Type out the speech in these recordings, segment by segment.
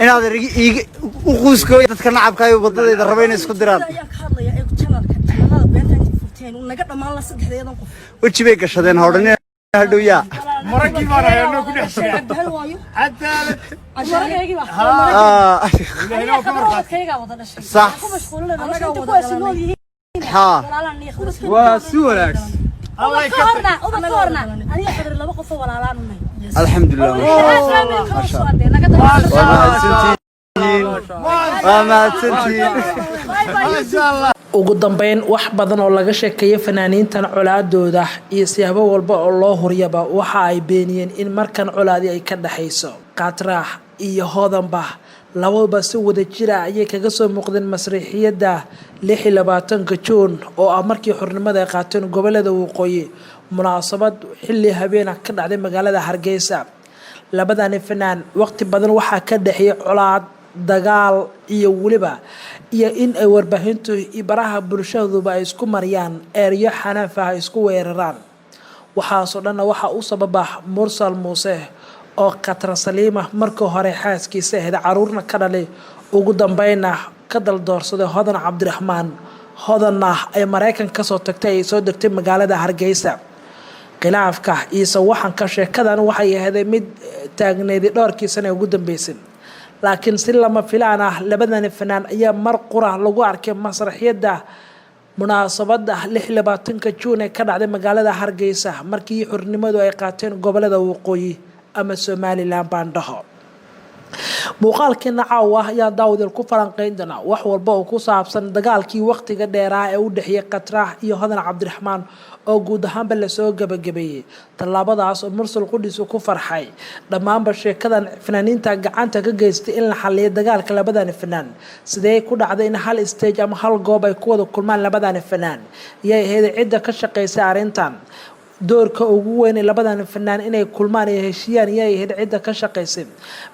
Inaad iga u quuskooy dadka nacabka ay wadadayda raba inay isku diraan. Ayaa ka hadlaya ee channelka, channelada beenta inta furteen uu naga dhammaan la saddexdeedan qof. Weji bay gashadeen hodhan hadhow yaa. Maragii baan hayaanoo ku dhex jira. Cabdihal waayo. Cadaalad. Maragaygi baa. Ah, Ilaahayna waa ka markhaati. Ubadkaygaa wada dhashay. Sax. Ku mashquulina nolosha Annagaa inta wada kuwaasi dhalanay. nool yihiin. Walaalaan niyo khadar. Waa si wanaagsan. Allah Ubad ka ka horna, ubad ka horna. Annagaa wada. Aniga Khadar laba qof oo walaalaan u nahay. Alxamdulilah. Maasha Allah. Waa mahadsantihiin, waa mahadsantihiin. Maasha Allah. Ugu dambeyn, wax badan oo laga sheekeeyay fanaaniintan colaadooda iyo siyaabo walba oo loo huryaba, waxa ay beeniyeen in markan colaadi ay ka dhexayso. Khatraax iyo Hodanba labaduba si wada jira ayay kaga soo muuqdeen masriixiyadda 26-ka Juun, oo ah markii xornimada ay qaateen gobolada waqooyi, munaasabad xilli habeena ka dhacday magaalada Hargeysa. Labadani fanaan waqti badan waxaa ka dhexeeyay colaad, dagaal iyo weliba iyo in ay warbaahintu iyo baraha bulshaduba ay isku mariyaan eeryo xanaaf ah, ay isku weeraraan. Waxaasoo dhanna waxaa u sababa Mursal Muuse, oo Khatra Saliima markii hore xaaskiisa ahayd, caruurna ka dhalay, ugu dambeynna ka daldoorsaday Hodan Cabdiraxmaan. Hodanna ay Maraykan kasoo tagtay, ay soo degtay magaalada Hargeysa. Khilaafka iyo sawaxanka sheekadan waxay ahayd mid taagneeday dhowrkii sana ee ugu dambeysay, laakiin si lama filaan ah labadani fanaan ayaa mar qura lagu arkay masraxiyadda munaasabada 26-ka Juun ee ka dhacday magaalada Hargeysa, markii xornimadu ay qaateen gobolada waqooyi ama Somaliland baan dhaho. Muuqaalkeena caawa ayaa daawadeel ku falanqeyn doonaa wax walba oo ku saabsan dagaalkii waqtiga dheeraa ee u dhexeeyay Khatraax iyo Hodan Cabdiraxmaan, oo guud ahaanba lasoo gabagabeeyey, tallaabadaas oo Mursal qudhiisu ku farxay. Dhammaanba sheekadan, fanaaniinta gacanta ka geystay in la xaliyo dagaalka labadani fanaan, sidee ku dhacday in hal stage ama hal goob ay ku wada kulmaan labadani fanaan? Yay ahayd cidda ka shaqeysay arrintan? Doorka ugu weyn ee labadan fanaan inay kulmaan ee heshiiyaan, yay ahayd cidda ka shaqaysay?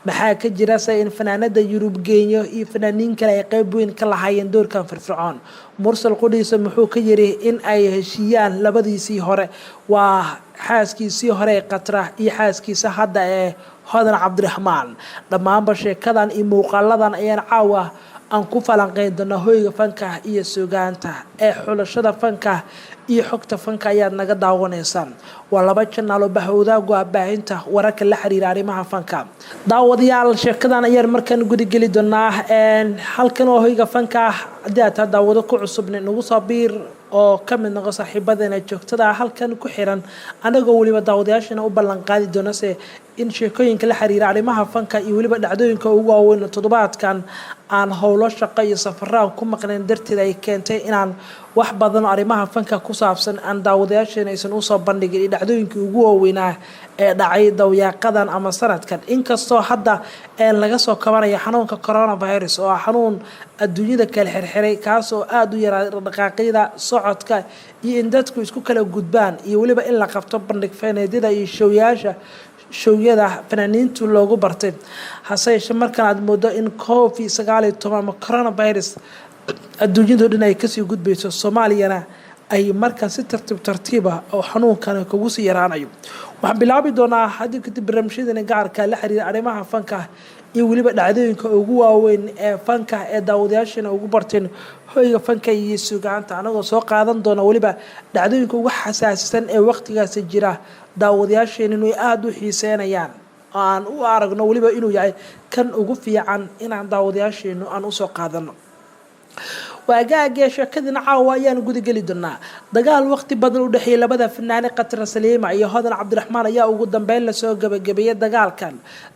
Maxaa ka jira se in fanaanada Yurub Geenyo iyo fanaaniin kale ay qeyb weyn ka lahaayeen doorkan firfircoon? Mursal qudhiisa muxuu ka yiri in ay heshiiyaan labadiisii hore, waa xaaskiisii hore ee Khatra iyo xaaskiisa hadda ee Hodan Cabdiraxmaan? Dhammaanba sheekadan iyo muuqaaladan ayaan caawa aan ku falanqeyn doonaa. Hoyga fanka iyo sugaanta ee xulashada fanka iyo xogta fanka ayaad naga daawanaysaan. Waa laba channel oo bahowdaagu ah baahinta wararka la xiriira arrimaha fanka. Daawadayaal, sheekadan ayaan markaan gudageli doonaa. Halkan oo hoyga fanka, haddii aad taa daawado ku cusubna, nagu soo biir oo ka mid noqo saaxiibadeena joogtada halkan ku xiran, anagoo weliba daawadayaashana u ballan qaadi doona se in sheekooyinka la xiriira arrimaha fanka iyo weliba dhacdooyinka ugu waaweyn toddobaadkan aan howlo shaqo iyo safaraan ku maqnayn darteed ay keentay inaan wax badan oo arrimaha fanka ku saabsan aan daawadayaasheena aysan usoo bandhigin, iyo dhacdooyinkii ugu waaweynaa ee dhacay dawyaaqadan ama sanadkan, inkastoo hadda laga soo kabanayo xanuunka coronavirus, oo ah xanuun adduunyada kala xirxiray, kaas oo aada u yaraaday dhaqdhaqaaqyada socodka iyo in dadku isku kala gudbaan, iyo weliba in la qabto bandhig faneedyada iyo showyaasha, showyada fanaaniintu loogu bartay. Hase yeeshee, markan aad moodo in COVID-19 ama coronavirus adduunyado dhan ay kasii gudbayso, Soomaaliyana ay markaan si tartiib tartiiba oo xanuunkan kugu sii yaraanayo, waxaan bilaabi doonaa haddii kadib barnaamijyadani gaarka la xiriira arrimaha fanka iyo weliba dhacdooyinka ugu waaweyn ee fanka ee daawadayaashana ugu barteen hoyga fanka iyo sugaanta, anagoo soo qaadan doona weliba dhacdooyinka ugu xasaasisan ee waqtigaasi jira, daawadayaasheena inay aada u xiiseynayaan, oo aan u aragno weliba inuu yahay kan ugu fiican inaan daawadayaasheenu aan usoo qaadano. Waagaagee sheekadina caawa ayaan gudageli doonaa. Dagaal waqti badan u dhexeeyay labada fanaane Khatra Saliima iyo Hodan Cabdiraxmaan ayaa ugu dambeyn lasoo gabagabeeyey dagaalkan.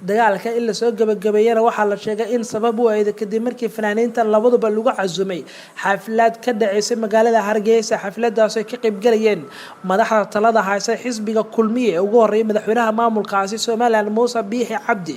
Dagaalka in lasoo gabagabeeyana waxaa la sheegay in sabab u ahayd kadib markii fanaaniinta labaduba lagu casumay xaflad ka dhaceysay magaalada Hargeysa. Xafladaas ay ka qaybgalayeen madaxda talada haysa, xisbiga Kulmiye ee ugu horeeyay madaxweynaha maamulkaasi Somaliland Muuse Biixi Cabdi,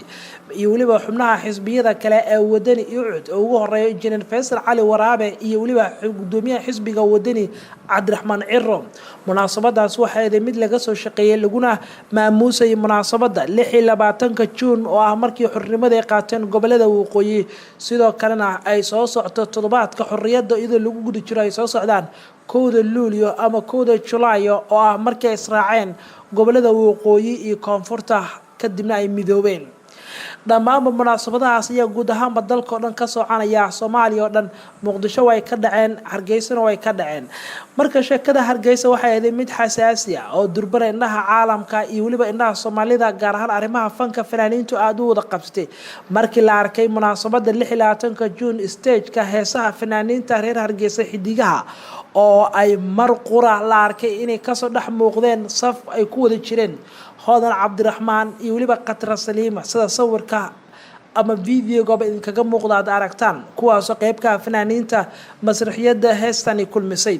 iyo weliba xubnaha xisbiyada kale ee Wadani iyo UCID oo ugu horeeya Injineer Faysal Cali Waraabe, iyo weliba gudoomiyaha xisbiga Wadani Cabdiraxmaan Ciro. Munaasabadaas waxay ahayd mid laga soo shaqeeyay, laguna maamuusayay munaasabada 26-ka Juun, oo ah markii xornimada ay qaateen gobolada waqooyi. Sidoo kalena ay soo socto toddobaadka xorriyadda, iyadoo lagu guda jiro ay soo socdaan 1-da Luulyo ama 1-da Julaayo, oo ah markii ay israaceen gobolada waqooyi iyo koonfurta, kadibna ay midoobeen. Dhammaanba munaasabadahaas ayaa guud ahaanba dalka oo dhan ka soconaya, Soomaaliya oo dhan. Muqdisho way ka dhaceen, Hargeysana way ka dhaceen. Marka sheekada Hargeysa waxay ahayd mid xasaasi ah oo durbana indhaha caalamka iyo weliba indhaha Soomaalida, gaar ahaan arrimaha fanka fanaaniintu, aada u wada qabsatay markii la arkay munaasabada 26-ka Juun stageka heesaha fanaaniinta reer Hargeysa xidigaha, oo ay mar qura la arkay inay kasoo dhex muuqdeen saf ay ku wada jireen Hodan Cabdiraxmaan iyo weliba Khatra Saliima, sida sawirka ama videogaba idinkaga muuqda aad aragtaan, kuwaasoo qeybka fanaaniinta masraxiyadda heestani kulmisay.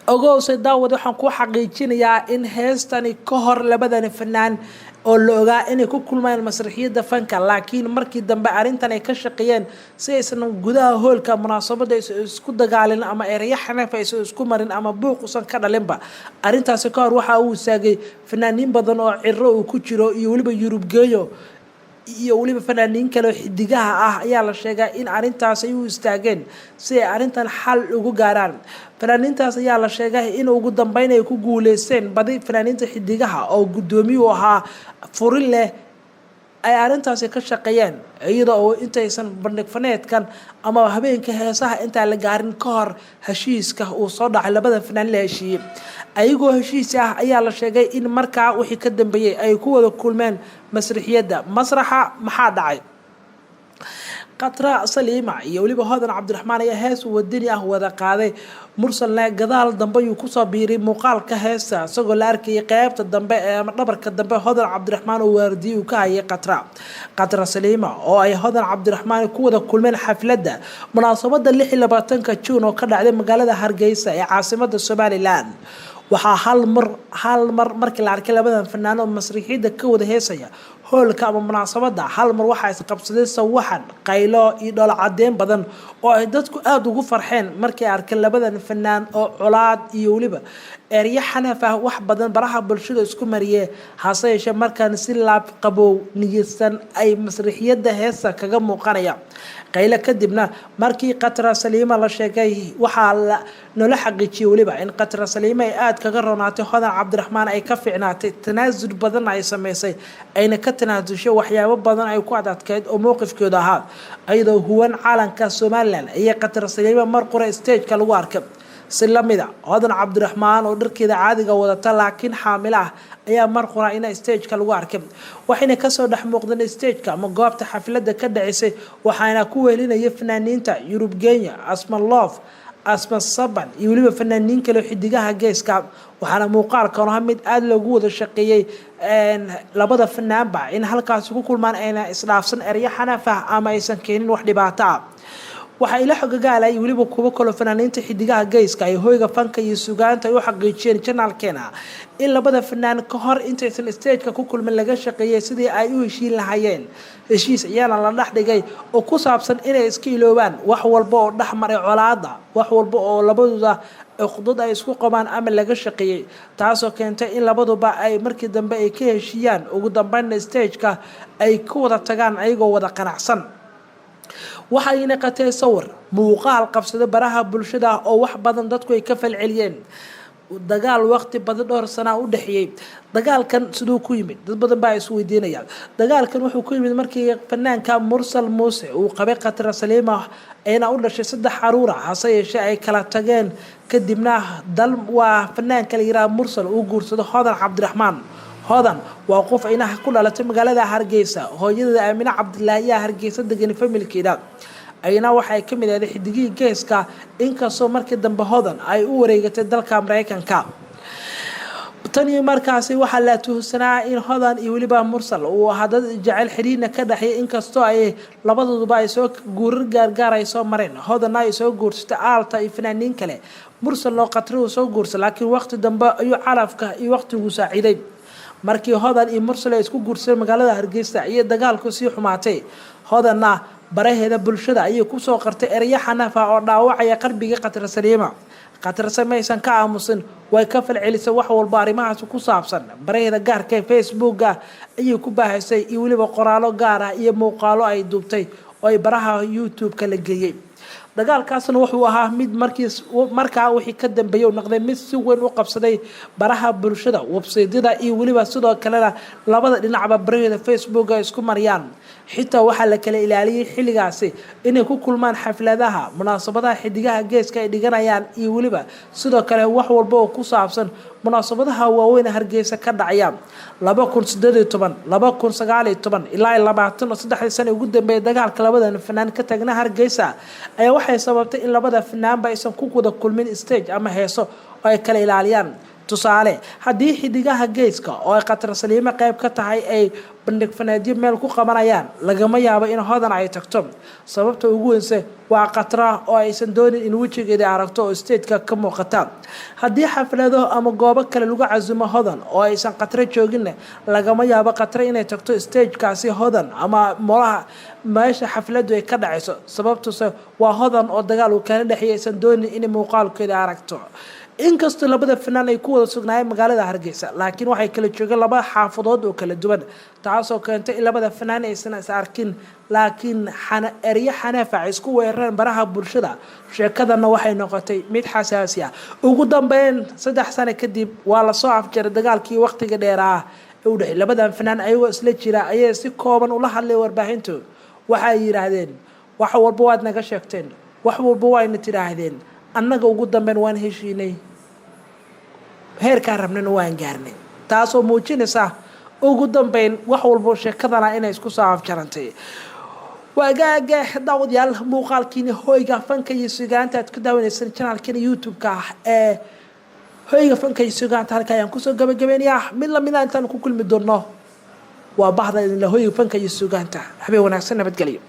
Ogowse daawad, waxaan ku xaqiijinayaa in heestani ka hor labadani fanaan oo la ogaa inay ku kulmayaan masraxiyadda fanka, laakiin markii dambe arrintan ay ka shaqeeyeen si aysan gudaha hoolka munaasabadda aysan isku dagaalin ama ereyo xanaaf aysan isku marin ama buuq usan ka dhalinba. Arrintaasi ka hor waxa uu istaagay fanaaniin badan oo Ciro uu ku jiro iyo weliba Yurub Geeyo iyo weliba fanaaniin kale oo xidigaha ah ayaa la sheegaa in arrintaas ay u istaageen si ay arrintan xal ugu gaaraan. Fanaaniintaas ayaa la sheegay in ugu dambeyn ay ku guuleysteen badi fanaaniinta xidigaha oo guddoomiyuhu ahaa Furin leh ay arrintaasi ka shaqeeyeen, iyada oo intaysan bandhig faneedkan ama habeenka heesaha intaan la gaarin ka hor heshiiska uu soo dhacay, labada fanaan la heshiiyey. Ayagoo heshiis ah ayaa la sheegay in markaa wixii ka dambeeyey ay ku wada kulmeen masrixiyadda masraxa. Maxaa dhacay? Khatra Saliima iyo weliba Hodan Cabdiraxmaan ayaa hees wadani ah wada qaaday. Mursalna gadaal dambe ayuu kusoo biiray muuqaalka heesta, isagoo la arkayay qeybta dambe ee ama dhabarka dambe Hodan Cabdiraxmaan oo waardiye uu ka hayay Khatra. Khatra Saliima oo ay Hodan Cabdiraxmaan ku wada kulmeen xafladda munaasabada 26-ka Juun oo ka dhacday magaalada Hargeysa ee caasimada Somaliland, waxaa hal mar markii la arkay labadan fanaan oo masriixiyadda ka wada heesaya hoolka ama munaasabada, hal mar waxaa isqabsaday sawaxan, qaylo iyo dholo cadeyn badan oo ay dadku aada ugu farxeen markay arkeen labadan fanaan oo colaad iyo weliba eryo xanaf ah wax badan baraha bulshada isku mariyee, hase yeeshee markaan si laab qabow niyadsan ay masriixiyadda heesta kaga muuqanaya. Qayle kadibna markii Khatra Saliima la sheegay, waxaa la noola xaqiijiyey weliba in Khatra Saliima ay aada kaga ronaatay Hodan Cabdiraxmaan, ay ka fiicnaatay, tanaasul badan ay sameysay, ayna ka tanaasushay waxyaabo badan ay ku adadkeyd oo mowqifkeedu ahaa. Iyadoo huwan calanka Somaliland ayay Khatra Saliima mar qura stageka lagu arkay. Si lamida Hodan Cabdiraxmaan oo dharkeeda caadiga wadata laakiin xaamilo ah ayaa mar qura ina stageka lagu arkay, waxayna kasoo dhex muuqdeen stageka ama goobta xafladda ka dhacisay, waxaana ku wehelinaya fanaaniinta Yurub Genya, Asma Love, Asma Saban iyo weliba fanaaniin kale xidigaha geeska. Waxaana muuqaalkan ahaa mid aada loogu wada shaqeeyey labada fanaanba in halkaasi ku kulmaan ayna isdhaafsan eryo xanaaf ah ama aysan keenin wax dhibaato ah. Waxaa ila xogagaalay weliba kuwo kaloo fanaaniinta xidigaha geeska ay hoyga fanka iyo sugaanta ay u xaqiijiyeen channelkeena in labada fanaan ka hor intaysan stageka ku kulmin laga shaqeeyay sidii ay u heshiin lahaayeen. Heshiis ayaana la dhex dhigay oo ku saabsan inay iska iloobaan wax walba oo dhex maray colaada, wax walba oo labadooda cuqdad ay isku qabaan ama laga shaqeeyey, taasoo keentay in labaduba ay markii dambe ay ka heshiiyaan, ugu dambeynna stageka ay ku wada tagaan ayagoo wada qanacsan. Waxayna qatay sawir muuqaal qabsada baraha bulshada oo wax badan dadku ay ka falceliyeen. Dagaal waqti badan, dhowr sanaa u dhexeeyey, dagaalkan siduu ku yimid dad badan baa isweydiinaya. Dagaalkan wuxuu ku yimid markii fanaanka Mursal Muuse uu qabay Khatra Saliima, ayna u dhashay saddex caruura, hase yeeshee ay kala tageen. Kadibna dal waa fanaanka la yiraha Mursal uu guursado Hodan Cabdiraxmaan. Hodan waa qof inaha ku dhalatay magaalada Hargeysa. Hooyadeeda Aamine Cabdilaahi ayaa Hargeysa degan, familkeeda ayna waxay ka mid ahayd xidigihii geeska, inkastoo markii dambe Hodan ay u wareegatay dalka Mareykanka. Tan iyo markaasi waxaa la tuhsanaa in Hodan iyo weliba Mursal uu ahaa dad jecel, xiriirna ka dhexeeyay, inkastoo ay labadooduba ay soo guurar gaargaar ay soo mareen. Hodanna ay soo guursatay Aalta iyo fanaaniin kale, Mursal oo Qatri uu soo guursa, laakiin waqti dambe ayuu calafka iyo waqtigu saaciiday. Markii Hodan iyo Mursal ay isku guursadeen magaalada Hargeysa iyo dagaalku sii xumaatay. Hodanna baraheeda bulshada ayay kusoo qartay ereyo xanaaf ah oo dhaawacaya qalbiga Khatra Saliima. Khatrase maysan ka aamusin, way ka falcelisay wax walba arrimahaasi ku saabsan. Baraheeda gaarka ee Facebooka ayay ku baahisay iyo weliba qoraallo gaar ah iyo muuqaalo ay duubtay oo ay baraha YouTube-ka la geeyey. Dagaalkaasna wuxuu ahaa mid markii markaa wixii ka dambeeyay uu noqday mid si weyn u qabsaday baraha bulshada, websaydyada iyo weliba sidoo kalena labada dhinacba baraheeda Facebook ay isku mariyaan. Xitaa waxaa la kala ilaaliyey xilligaasi inay ku kulmaan xafladaha, munaasabadaha Xidigaha Geeska ay dhiganayaan iyo weliba sidoo kale wax walba oo ku saabsan munaasabadaha waaweyn Hargeysa ka dhacaya. 2018, 2019 ilaa 20 oo 3dii sana ugu dambeeyay, dagaalka labadan fanaan ka taagna Hargeysa ayaa waxay sababtay in labada fanaanba aysan ku wada kulmin stage ama heeso oo ay kala ilaaliyaan. Tusaale, haddii Xidigaha Geeska oo ay Khatar Saliimo qayb ka tahay ay bandhig faneedyo meel ku qabanayaan, lagama yaabo in Hodan ay tagto. Sababta ugu weynse waa Khatra oo aysan doonin in wejigeeda aragto oo stageka ka muuqata. Haddii xaflado ama goobo kale lagu casumo Hodan oo aysan Khatra jooginna, lagama yaabo Khatra inay tagto stagekaasi Hodan ama molaha meesha xafladu ay ka dhacayso. Sababtuse waa Hodan oo dagaal uu kala dhexeeyay, aysan doonin inay muuqaalkeeda aragto. Inkastoo labada fanaan ay ku wada sugnaayeen magaalada Hargeysa, laakiin waxay kala joogeen laba xaafadood oo kala duwan, taasoo keentay in labada fanaan aysan is arkin, laakiin eryo xanaafa ay isku weerareen baraha bulshada. Sheekadana waxay noqotay mid xasaasi ah. Ugu dambeyn, 3 sano kadib, waa lasoo afjaray dagaalkii waqtiga dheeraa ee u dhexey labadan fanaan. Ayagoo isla jira ayay si kooban ula hadlay warbaahintu. Waxay yidhaahdeen: "Wax walba waad naga sheegteen, wax walba waayna tidhaahdeen, annaga ugu dambeyn waan heshiinay, heerkaan rabnayna waan gaarnay," taasoo muujinaysa ugu dambeyn wax walbo sheekadana inay isku soo afjarantay. Waagaaga daawadayaal, muuqaalkiini Hoyga Fanka iyo Sugaanta aad ku daawaneysaan channelkeena YouTube-ka ah ee Hoyga Fanka iyo Sugaanta, halka ayaan kusoo gabagabeynayaa. Mid lamida intaan ku kulmi doono, waa bahda idinla Hoyga Fanka iyo Sugaanta. Habeen wanaagsan, nabadgelyo.